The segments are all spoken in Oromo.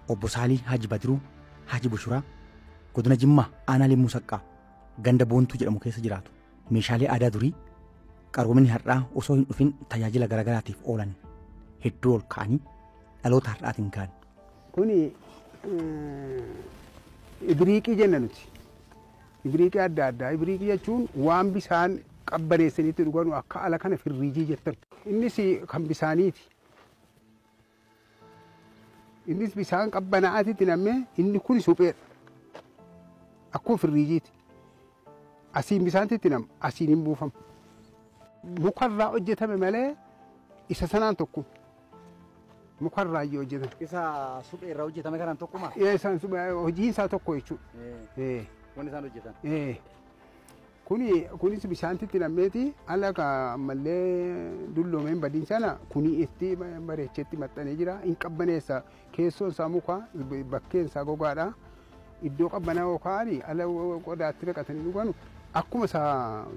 Obbo Saalii Haji Badiruu Haji Bushuraa godina Jimmaa aanaa Limmuu Saqqaa ganda Boontuu jedhamu keessa jiraatu. Meeshaalee aadaa durii qaroominni har'aa osoo hin dhufin tajaajila garaagaraatiif oolan hedduu ol ka'anii dhaloota har'aatiin ka'an. Kuni ibriiqii jenna nuti. Ibriiqii adda addaa. Ibriiqii jechuun waan bisaan qabbaneessaniitti dhuganu akka ala kana firriijii jettan. Innis kan bisaaniiti. Innis bisaan qabbanaa'aatitti nammee inni kun supheedha. Akkuma firriijiiti. Asiin bisaantitti nama asiin hin buufamu. Mukarraa hojjetame malee isa sanaan tokko. Mukarraa iyyuu hojjetame. Isa suphee irraa hojjetame kanaan tokkuma? Isaan hojiin isaa tokko jechuudha. Wanni isaan hojjetan. Kuni kunis bishaantitti nammeeti ala ka ammallee dulloomeen badiin sana kuni itti bareecheetti maxxanee jira. Hin qabbaneessa, keessoon isaa muka, bakkeen isaa gogaadha. Iddoo qabbanaa yookaan ala qodaatti naqatanii dhuganu akkuma isa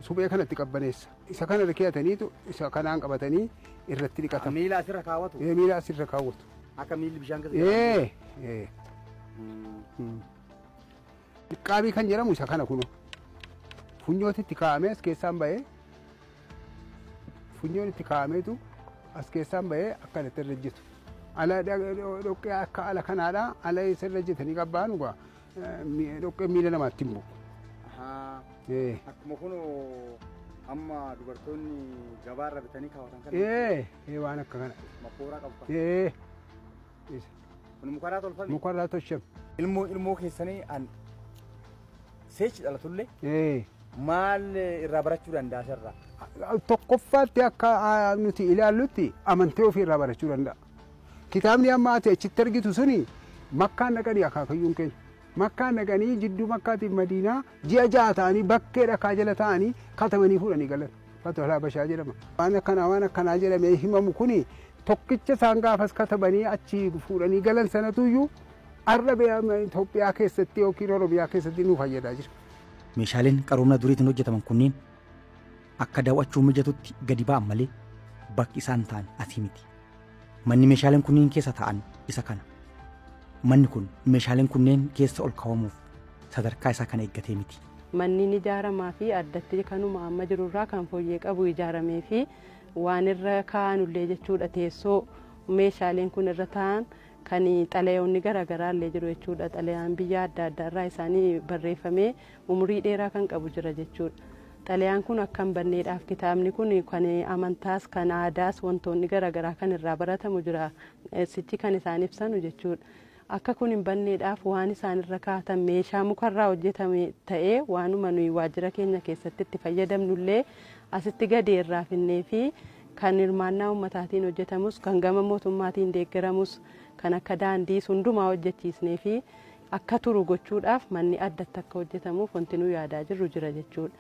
suphee kanatti qabbaneessa. Isa kana irra keeyataniitu isa kanaan qabatanii irratti dhiqatan. Miila asirra kaawwatu? Miila asirra kaawwatu. Akka miilli bishaan keessa. Ee. Qaabii kan jedhamu isa kana kunuun. Funyooti itti kaa'amee as keessaan ba'ee, funyoon itti kaa'ameetu as keessaan ba'ee akkanatti irra hojjetu. Ala dhoqqee akka ala kanaadha, ala isa irra hojjetanii qabbaanu egaa dhoqqee miila namaatti hin bu'u. Akkuma kun amma dubartoonni gabaarra bitanii kaawwatan kana. Ee, waan akka kana. Makooraa qabu. Ee. Kun mukarraa tolfame? Mukarraa tolchame. Ilmoo keessanii an seechi dhalatullee maal irraa barachuu danda'a asirraa? Tokkoffaatti akka nuti ilaallutti amantii ofii irraa barachuu danda'a. Kitaabni amma ati achitti argitu suni Makkaan dhaqanii akaakayyuun keenya. Makkaan dhaqanii jidduu Makkaatiif Madiinaa ji'a 6 ta'anii bakkee dhakaa jala ta'anii katabanii fuudhanii galan. Fatwa Habashaa jedhama. Waan akkanaa waan akkanaa jedhamee himamu kuni tokkicha isaan gaafas katabanii achi fuudhanii galan sanatuyyuu har'a Itoophiyaa keessatti yookiin Oromiyaa keessatti nu fayyadaa jira. Meeshaaleen qaroomina duriitiin hojjetaman kunneen akka daawwachuu mijatutti gadi ba'an malee bakki isaan ta'an asii miti. Manni meeshaaleen kunneen keessa ta'an isa kana. Manni kun meeshaaleen kunneen keessa ol kaawwamuuf sadarkaa isaa kana eeggatee miti. Manni ni ijaaramaa fi addatti kanuma amma jirurraa kan fooyyee qabu ijaaramee fi waan irra kaa'anullee jechuudha, teessoo meeshaaleen kun irra taa'an kan xalayoonni garaagaraa illee jiru jechuudha. Xalayaan biyya adda addaa irraa isaanii barreeffamee umurii dheeraa kan qabu jira jechuudha. Xalayaan kun akka hin banneedhaaf kitaabni kun kan amantaas kan aadaas wantoonni garaagaraa kan irraa baratamu jira, sichi kan isaan ibsanu jechuudha. Akka kun hin banneedhaaf waan isaan irra kaa'atan meeshaa mukarraa hojjetame ta'ee waanuma nuyi waajjira keenya keessatti itti fayyadamnullee asitti gadi irraa finnee fi kan hirmaannaa uummataatiin hojjetamus kan gama mootummaatiin deeggaramus kan akka daandii hundumaa hojjechiisnee fi akka turu gochuudhaaf manni addatti akka hojjetamuuf wanti nu yaadaa jirru jira jechuudha.